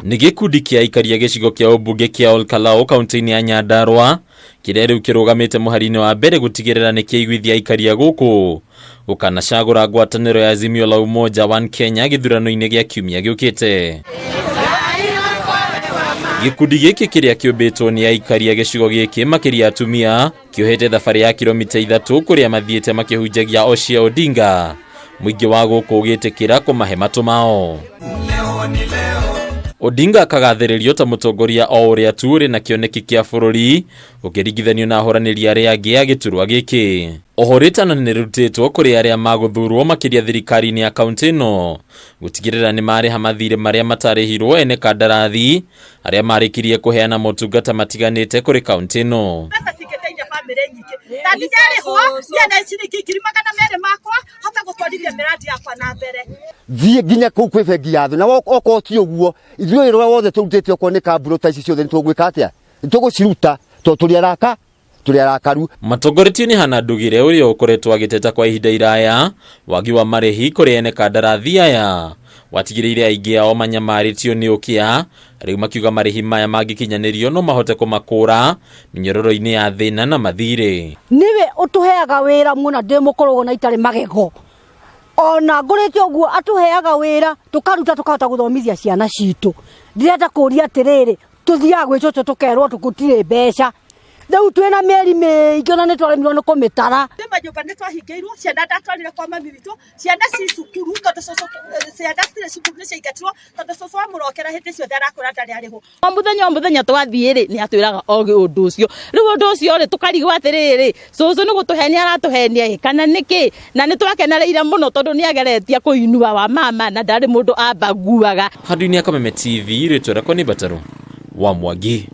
Nĩ gĩkundi kĩa aikari a gĩcigo kĩa ũmbunge kĩa Olkalau kaunti-inĩ ya Nyandarua kĩrĩa rĩu kĩrũgamĩte mũhari-inĩ wa mbere gũtigĩrĩra nĩ kĩaiguithia aikari a gũkũ gũkanacagũra ngwatanĩro ya Azimio la Umoja One Kenya gĩthurano-inĩ gĩa kiumia gĩũkĩte. Gĩkundi gĩkĩ kĩrĩa kĩũmbĩtwo nĩ aikari a gĩcigo gĩkĩ makĩria atumia kĩohete thabarĩ ya kilomita ithatũ kũrĩa mathiĩte makĩhunjagia Oshia Odinga mũingĩ wa gũkũ ũgĩtĩkĩra kũmahe matũ mao. Odinga akagathĩrĩrio ta mũtongoria o ũrĩa tu ũrĩ na kĩoneki kĩa bũrũri gũkĩringithanio na ahũranĩri arĩa angĩ a gĩturwa gĩkĩ. Oho rĩtana nĩrĩrutĩtwo kũrĩ arĩa magũthurwo makĩria thirikari-inĩ ya kaunti ĩno gũtigĩrĩra nĩ marĩha mathirĩ marĩa matarĩhirwo ene kandarathi arĩa marĩkirie kũheana motungata matiganĩte kũrĩ kaunti ĩno. Mbeca cingĩteithia bamĩrĩ nyingĩ ta ndarĩhwo niĩ na ciringi 200,000 makwa hote gũtwarithia mĩrandi yakwa na mbere. Thiĩ nginya kũu kwĩ bengi ya thĩ na okorwo ti ũguo ithuĩ wĩra ũrĩa wothe tũrutĩte okorwo nĩ kamburo ta ici ciothe nĩ tũgwĩka atĩa? Nĩ tũgũciruta tondũ tũrĩ araka tũrĩ arakaru. Matongoretio nĩ Hannah Ndugire ũrĩa ũkoretwo agĩteta kwa ihinda iraya wagi wa marĩhi kũrĩ ene kandarathi aya watigĩrĩire aingĩ ao manyamarĩtio nĩ ũkĩa rĩu makiuga marĩhi maya mangĩkinyanĩrio no mahote kũmakũra mĩnyororo-inĩ ya thĩna na mathirĩ. Nĩwe ũtũheaga wĩra muona ndĩ mũkũrũ na itarĩ magego ona ngũrĩte ũguo atũheaga wĩra tũkaruta tũkahota gũthomithia ciana citũ. Ndĩrenda kũria atĩrĩrĩ, tũthiaga gwĩ cũcũ tũkerwo tũgũtirĩ mbeca, rĩu twĩna mĩeri mĩingĩ ona nĩ twaremirwo nĩ kũmĩtara. Twĩ manyũmba nĩ twahingĩirwo, ciana ndatwarire kwa mami witũ, ciana ci cukuru tondũ cũcũ, ciana citirĩ cukuru nĩ ciaingatirwo tondũ cũcũ amũrokera hĩndĩ ciothe arakwĩra ndarĩ arĩhwo. O mũthenya o mũthenya twathiĩ rĩ, nĩ atwĩraga o ũndũ ũcio. Rĩu ũndũ ũcio rĩ, tũkarigwo atĩrĩrĩ, cũcũ nĩ gũtũhenia aratũhenia ĩ kana nĩkĩ? Na nĩ twakenereire mũno tondũ nĩ ageretie kũinua wa mama na ndarĩ mũndũ ambaguaga. Handũ-inĩ ya Kameme TV, rĩtwa rĩakwa nĩ Mbatarũ wa Mwangi.